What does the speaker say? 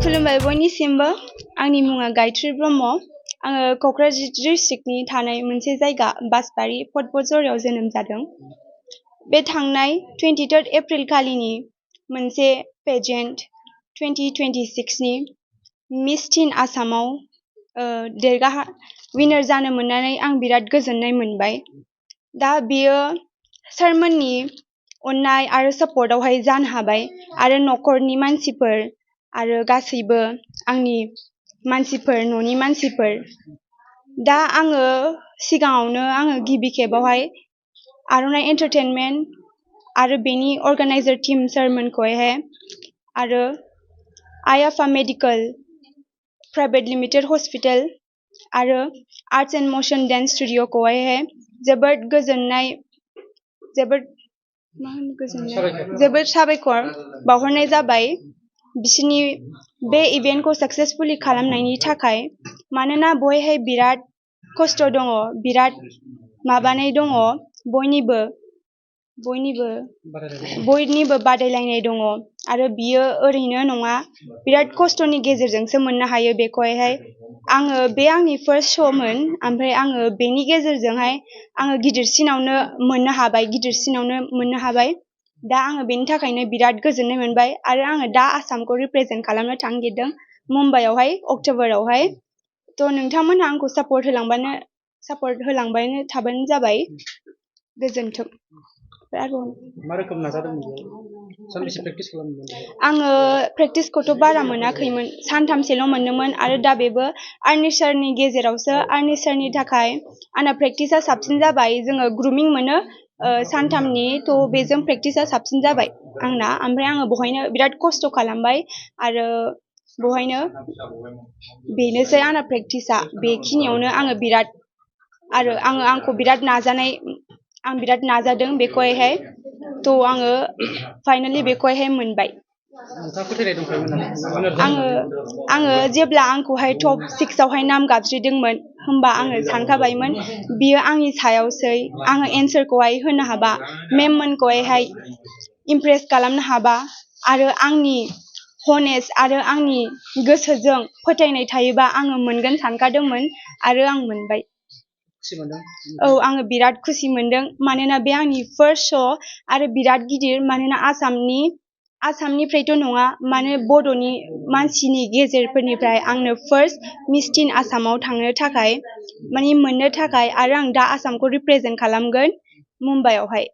खुलुमबाय बयनिसिमबो आंनि मुङा गायत्री ब्रह्म आङो क'क्राझार डिस्ट्रिक्टनि थानाय मोनसे जायगा बासबारि पटबजरायाव जोनोम जादों बे थांनाय 23 एप्रिल खालिनि मोनसे पेजेन्ट 2026 नि मिस टिन आसामाव विनार जानो मोननानै आं बिराद गोजोननाय मोनबाय दा बेयो सारमोननि अननाय आरो सापर्टआवहाय जानो हाबाय आरो न'खरनि मानसिफोर आरो गासैबो आंनि मानसिफोर न'नि मानसिफोर दा आङो सिगाङावनो आङो गिबि खेबावहाय आर'नाइ एन्टारटेनमेन्ट आरो बेनि अर्गानाइजार टीम सारमोनखौहाय आरो आइ आफा मेडिकेल प्राइभेट लिमिटेड हस्पिटाल आरो आर्ट्स एन्ड मशन डान्स स्टुडिअ'खौहाय जोबोद साबायखर बावहरनाय जाबाय बिसोरनि बे इभेन्टखौ साक्सेसफुली खालामनायनि थाखाय मानोना बहाय बिराद खस्थ' दङ बिराद माबानाय दङ बयनिबो बादायलायनाय दङ आरो बियो ओरैनो नङा बिराद खस्थ'नि गेजेरजोंसो मोननो हायो बेखौहाय आङो बे आंनि फार्स्ट श'मोन ओमफ्राय आङो बेनि गेजेरजोंहाय आङो गिदिरसिनावनो मोननो हाबाय दा आङो बेनि थाखायनो बिराद गोजोननाय मोनबाय आरो आङो दा आसामखौ रिप्रेजेन्ट खालामनो थांगिरदों मुम्बाइआवहाय अक्ट'बरावहाय थ' नोंथांमोनहा आंखौ सापर्ट होलांबानो थाबानो जाबाय गोजोन्थों मा रोखोम नाजादोंमोन सानबेसे प्रेक्टिस खालामदोंमोन आङो प्रेक्टिसखौथ' बारा मोनाखैमोन सानथामसेल' मोनदोंमोन आरो दा बेबो आर्नि सारनि गेजेरावसो आर्नि सारनि थाखाय आंना प्रेक्टिसा साबसिन जाबाय जोङो ग्रुमिं मोनो सानथामनि थ' बेजों प्रेक्टिसा साबसिन जाबाय आंना ओमफ्राय आङो बहायनो बिराद खस्थ' खालामबाय आरो बहायनो बेनोसै आंना प्रेक्टिसा बेखिनियावनो आङो बिराद आरो आंखौ बिराद नाजादों बेखौहाय थ' आङो फाइनालि बेखौहाय मोनबाय आङो जेब्ला आंखौहाय टप 6 आवहाय नाम गाबज्रिदोंमोन होमबा आङो सानखाबायमोन बियो आंनि सायावसै आङो एन्सारखौहाय होनो हाबा मेममोनखौहाय इमप्रेस खालामनो हाबा आरो आंनि हनेस्ट आरो आंनि गोसोजों फोथायनाय थायोबा आङो मोनगोन सानखादोंमोन आरो आं मोनबाय औ आङो बिराद खुसि मोनदों मानोना बे आंनि फार्स्ट श' आरो बिराद गिदिर मानोना आसामनिफ्रायथ' नङा माने बड'नि मानसिनि गेजेरफोरनिफ्राय आंनो फार्स्ट मिस टिन आसामाव थांनो थाखाय मोननो थाखाय आरो आं दा आसामखौ रिप्रेजेन्ट खालामगोन मुम्बाइआवहाय